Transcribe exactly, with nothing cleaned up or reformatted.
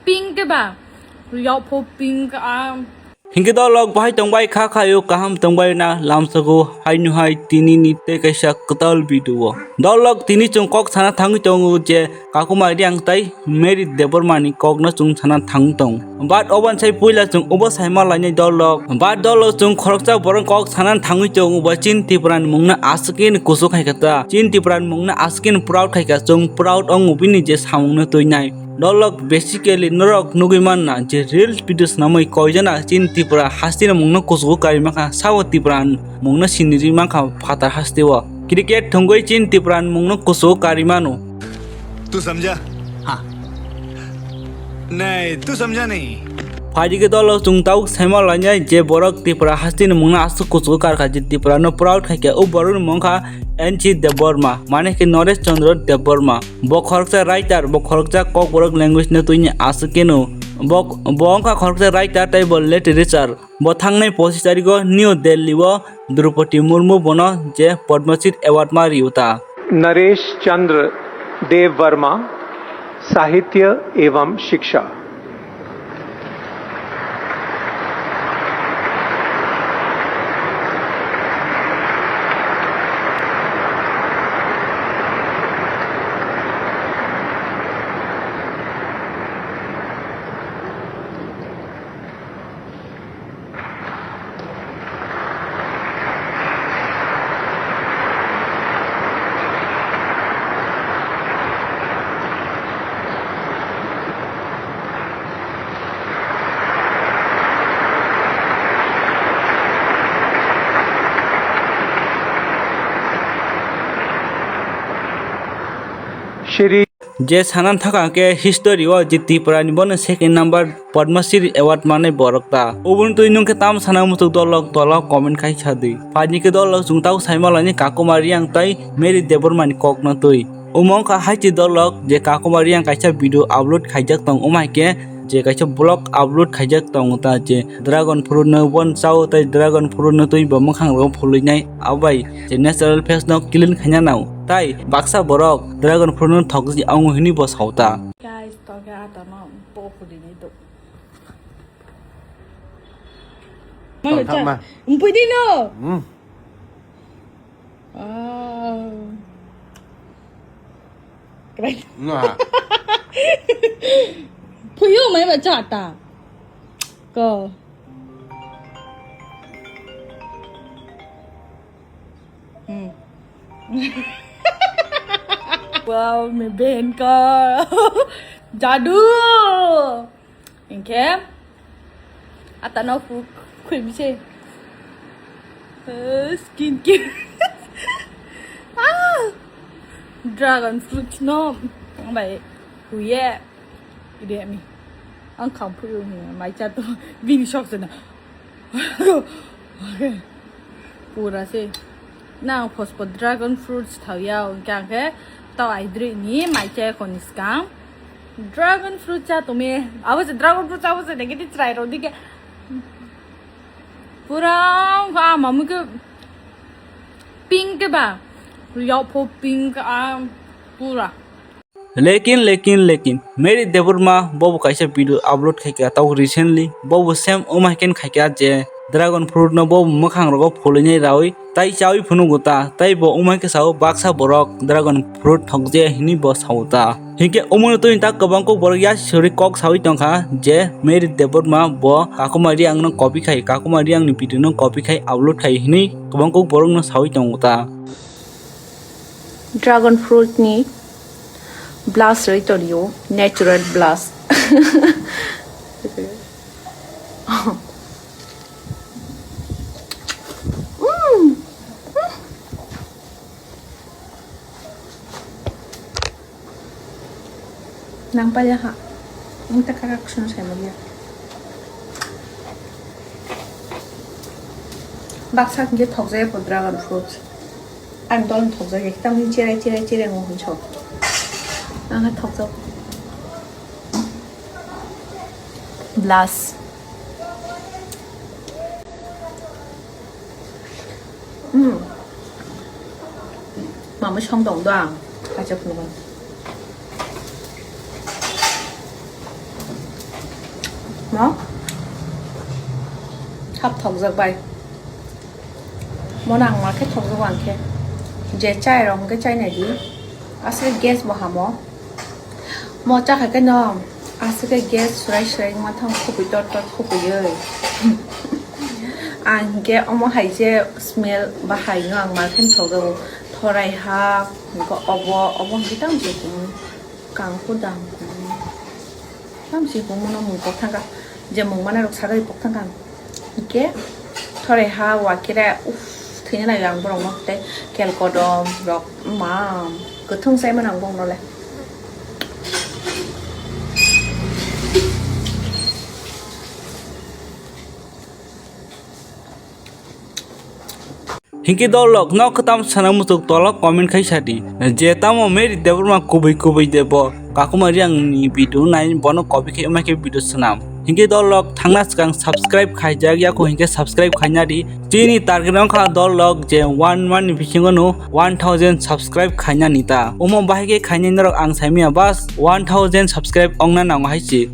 Pink ba? Yokpho pink a. Hinkhe dolok bahai tongbai kha khayo kaham tongbai na lamsogo haino hai tini ni tei kaisa kwtal video o. Dolok tini chwng kok sana thangwi tongo je Kakuma Reang tai Mary Debbarma ni kok no chwng sana thangwi tongo. But oban sai puila chwng obo saima lainai dolok. But dolok chwng khoroksa borok kok sana thangwi tongo bo Chin Tripura ni mung no aswk khe kusu khai kha ta. Chin Tripura ni mung no aswk khe proud khai kha chwng proud wngo bini je samung no twi nai. Dolok basically norok nugwi manna je reels video swnamwi koijana Chin Tripura hasteni mungno kuchugo karwi mankha sabo Tripura mungno sinirwi mankha phatar hasteo. Cricket thwngwi Chin Tripura mungno kuchugo karwi mano. तू समझा? हाँ। नहीं, तू समझा नहीं। Phaidi khe dolok chwng tau saima lainai je borok Tripura hasteni mungno aswk kuchugo karkha je Tripura no proud khaikha o borokni mung kha N C Debbarma mane khe Naresh Chandra Debbarma. Bo khoroksa writer, bo khoroksa Kokborok language no twi ni aswk khe no. Bo, bo wngkha khoroksa writer tei bo literature. Bo thangnai pochis tarikh o New Delhi o Droupadi Murmu bono je Padma Shri Award ma rw ta. Naresh चंद्र देव वर्मा, साहित्य एवं शिक्षा। Shri Je sana thaka khe history o je Tripura ni bono second number Padma Shri Award manai borok ta. Oboni twi nwng khe tam sana muchuk dolok dolok comment khai sa di. Phaini khe dolok chwng tau saima laini Kakuma Reang tai Mary Debbarma ni kok no twi. Omo wngkha hai chi dolok je Kakuma Reang kaisa video upload khaijak tong, omo hai khe je kaisa vlog upload khaijak tongo ta je dragon fruit no bon chao tai dragon fruit no twi bo mwkhang rogo phulwi nai abo bai je natural face no clean khaina nao. Tai baksa borok dragon fruit no thokjak wngo hwnwi bo sao ta. Guys, toge ata no bo khudi ni do. Tongthama. Mpui di no. Hmm. Ah. Krai. Nah. Puyo mai ba cha ta. Ko. Hmm. Wow, me ben ka. Jadu. Hinkhe atano khu-, khuibise. Eh, skin care. Ah! Dragon fruit no. Ang bai huye. Ide mi. Ang kham phu ni mai cha to bini shok se na. Okay. Pura se. Na phospo dragon fruits thawya, hwnkhe ang khe tau aidri ni mai cha khoni skang. Dragon fruit cha tumi, abo se dragon fruit cha, abo se negative chrai rok dike. Pura wngkha ah mamu khe pink khe ba, yokpho pink ah pura. Lekin, lekin, lekin, Mary Debbarma bobo kaisa video upload khaikha tau recently, bobo same omo hai khe khaikha je dragon fruit no bobo mwkhang rogo phulwi nai raui tai chaui phunukgo ta, tai bo omo hai khe sao baksa borok dragon fruit thokjaya hinwi bo sao ta. Hinkhe omono twi ta kwbang kok borok ya sori kok saui tongkha je Mary Debbarma bo Kakuma Reang no copy khai, Kakuma Reang ni video no copy khai upload khai hinwi kwbang kok borok no saui tongo ta. Dragon fruit ni blast roi tonio, natural blast. Mm. Nang paya ha. Ang ta kaka kusung sai manya. Baksa hingke thokjai po dragon fruits. Ang dol thokjai, tamni chirai, chirai, chirai mo huncho. Ang thokjak. Blast. Hmm. Mama song dong dong. Kacha phunukgo. No? Hap thokjak bai. Mo nang ma khe thokjak ang khe. Je chai rong khe chai nai di. Aswk gas bo hamo. Mo cha kha khe no. Aswk khe gas surai surai ma thang khupui tot tot khupui oi. Ang khe omo hai je smell bahai no ang ma khe thokjak. Thorai ha, obo, obo hwnkhe tamo se kung kang kudang kung. Tamo se kung mono mung kok thangka. Je mung mana rok sagai pok thangka. Hwnkhe thorai ha wakire uff thwina nai ang borok no tei kel kodom rok ma kwthwng sai mano ang borok no le. Hinkhe dolok no kwtam sana muchuk tolo comment khai sadi. Je tamo Mary Debbarma kubui kubui de bo kakuma riang ni video nai bono copy khai ma khe video swnam. Hinkhe dolok thangna swkang subscribe khaijak yako hinkhe subscribe khaina di. Chini target wngkha dolok je one month ni bisingo no one thousand subscribe khaina ni ta. Omo bahai khe khainai norok ang saimanya bas one thousand subscribe ongna nango hai se.